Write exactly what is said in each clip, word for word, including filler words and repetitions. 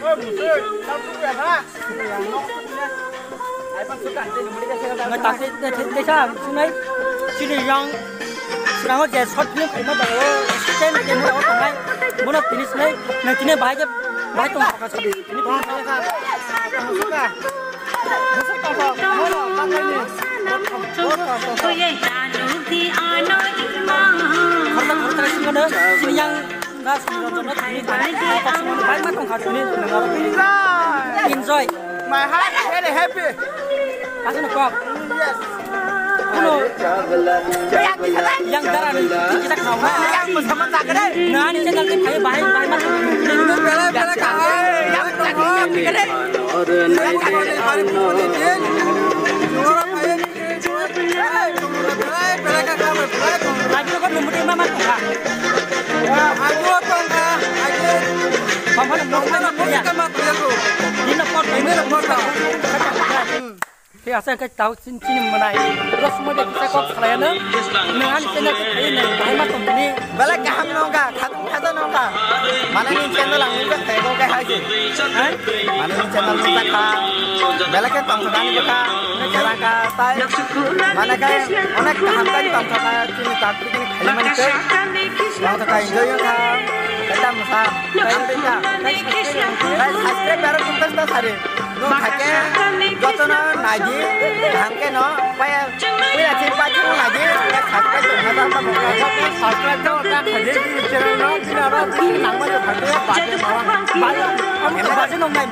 Ngai takte te te te sa sunai chini yang sinango je short film kaima bago stand ke mura o tongnai bono tini sinai nang tini bahai ke bahai tong ka sabi tini bahai ka. Enjoy. My heart is very happy. Asal kok. Yes. Kuno yang darah ni kita kau. Yang bersama tak ada. Nah, ini channel kita bahaya bahaya. Bela bela kau. Yang bersama tak ada. Thik ase, khe tao chin-, chini mwnai. Josumo de kisa kok salai ano. Nang ani channel khe phai nai, bahai ma tong tini. Belai kaham nongkha, khatung khaja nongkha. Mane ni channel ang nukjak khe kok khe hai se. Hai? Mane ni channel nukjak kha. Belai khe tong thani bwkha. Khe rang kha tai. Mane khe onek kaham tai tong thaka chini tak bikini khai mani khe. Tong thaka enjoy kha. Khe tamo sa. Khe tamo sa. Khe subscribe baro tong ta sari. Nung khaikhe jotono naidi, hamkhe no, paya, puya chini pachung naidi, subscribe tongna tamo. Subscribe to ta khaidi, channel no, bini aro bini nangma yo khaidi, baje nong nai. Baje nong nai.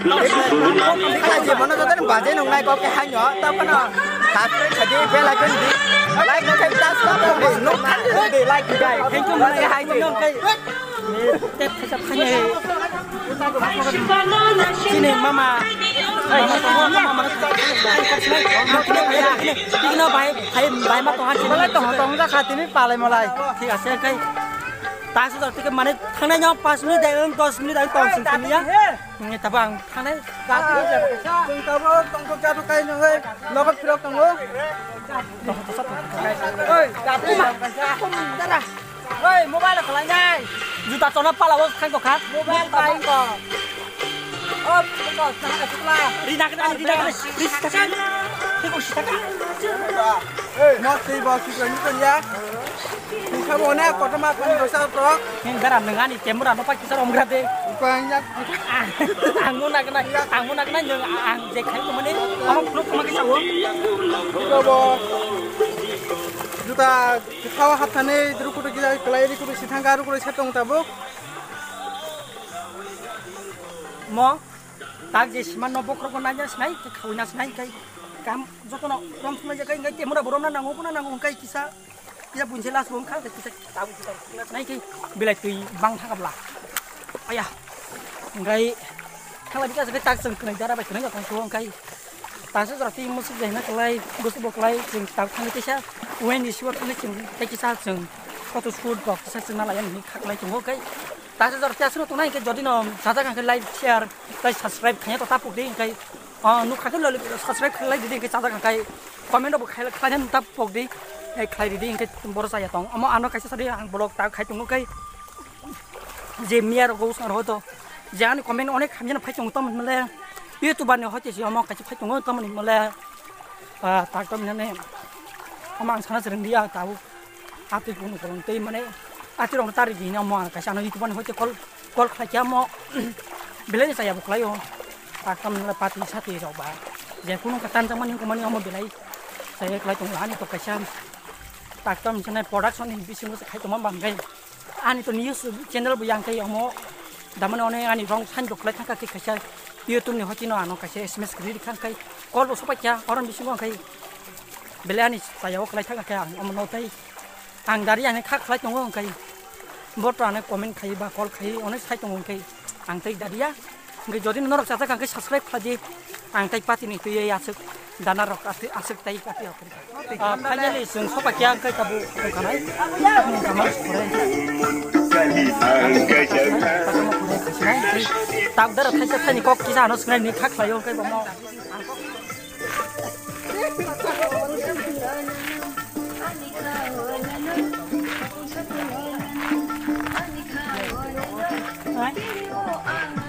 Khala je mono jotono baje nong nai kok khe haino, tamo no subscribe khaidi, bell icon di, like no khai ta sa ta di, no khai di, like di. Thank you, mane hai di. Tep khaisa phani. Chini mama. Mama tongo, mama, mama. Tikno bai, bai, bai ma tonga chini. Malai tongo, tongo jakha tini palai malai. Thik ase kai. Tasu jar tiket mane thangnai no panch minute dai, dos minute dai tong sing sing ya. Ni tabang thangnai. Chwng tabuk tongthok jadu kai no hoi. Nogo phirok tongo. Oi, dara. Oi, mobile khalai nai. Juta chona pala bo khang ko kha. Mobile bai ko. O, ko, sana ka sukla. Ri na ka, ri na ka, ri sita ka. Ko sita ka. Mo sei bo sukla ni ko ya. Ni ka bo na ko ma ko sa to. Ni dara nang ani camera no pa kisa rom gra de. Ko ang ya. Ang mo na ka na, ang mo na ka na, ang je khai ko mane. Amo pro ko ma kisa wo. Ko bo. Juta Khawa hapthani rukutu gila kwlai rukutu sithangkha rukutu setong tabuk. Mo tak je siman no bokrok no nanya sinai, khawi na sinai kai kam jotono rom sinai kai kai temura borom na nango kuna nango kai kisa ya bunje las bom kha kisa tabu kisa sinai kai bilai twi bang thangabla. Aya. Ngai khala bika se tak seng khnai dara bai khnai kong so kai. Tangsa jora twi musuk jai na kwlai, gusu bo kwlai, chwng tak thangwi teisa, wen ni sibo thangwi chwng tei kisa chwng photo shoot rok kisa chwng na lai ani kha kwlai tongo khe. Tangsa jora tei aswk tongnai khe jodi no sajak khe like, share tei subscribe khaina to ta pok di khe. O nukha khe loli subscribe khlai di khe sajak khe comment rok bo khlai khlai ta pok di. Khlai di khe boro chaya tong. Omo ano kaisa sadi ang vlog ta khai tongo khe. Je miya rok go sar hoto je ani comment onek hamya phai tongo tamo mole youtuber ni hoite si omo kaisa phai tongo tamo ni mole tak tamo ni omo ang sana sereng dia tau ati kunu kolong tei mane ati rong tari di omo ang kaisa ano youtuber ni hoite call call khlai kya mo belai ni saya bo khlai o tak tamo ni mole pati sati rok ba je kunu ka tan jang mani ko mani omo belai saya khlai tongo ani to kaisa tak tamo ni production ni bisingo se khai tongma bangkai. Ani to news channel bo yang kai omo damani one ani rong sign rok khlai thangkha khe kaisa YouTube ni hotino ano kaisa S M S kri khan kai call bo sopai kya oron bisingo kai bele ani saya o khlai thangkha khe ang omo no tai ang dari ani kha khlai tongo kai bot ani comment khai ba call khai one sai tongo kai ang tai daria. Hingke jodi norok chajak kha hingke subscribe khlai di. Ang tai party ni twi aswk dana rok aswk tai party rok. Ah, finally chwng sopa kya hingke tabuk wngkha nai. Wngkha ma sukore. Tak dara thaisa thaini kok kisa ano swngnai ni kha khlaio hingke bomo.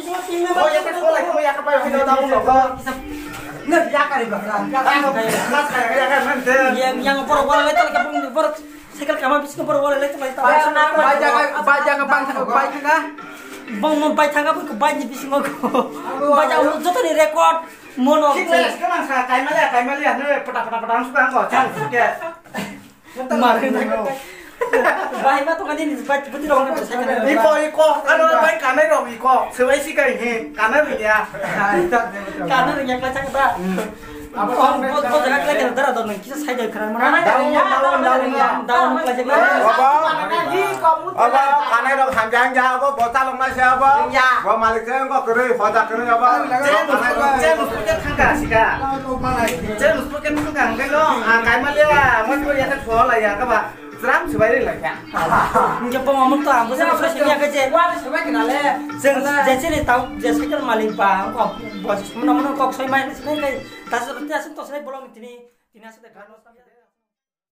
bisingo tin member. Oh, ya ke solai ko ya ke pai hino da mo ko. Nge ya kare ba. Yang yang borok wala lai tala ka bung borok cycle kama bisingo borok wala lai tala. Bai jaga bai jaga bai thanga. Bong mo bai thanga bung bai ni bisingo ko. Bai jaga joto ni record. Mono. Sik le, sik nang sa, kaimaliya, kaimaliya, ne, pata, pata, pata, ang suka, ang ko, chang, suka. Mari na ko. Bai ma to kani ni bai buti rong na sa. Iko, iko, ano bai kanai rong iko, sebai si kai he, kanai rong ya. Kanai rong ya kla chang ta. Abo ko ko jaga kla kla dara don kisa sai dai khara mana. Daun, daun, daun, daun. Daun kla chang. Baba. Abo kanai rok hamjang ja abo bo chalok nai se abo. Ya. Bo malik se ko kwrwi hoda kwrwi abo. Chen, chen uspuke thangka sika. Chen uspuke thangka hangke no. Ang kaimaliya mo ko ya ta thola ya ka ba. Sram sibai lai kha. Hingke bo mamuk to ang bo se so sini ya ke je. Wa sibai kina le. Chen je sini tau je cycle malik ba ko bo mono mono kok soi mai sini kai. Ta so ta so to sini bolong tini. Tini aswk de gano.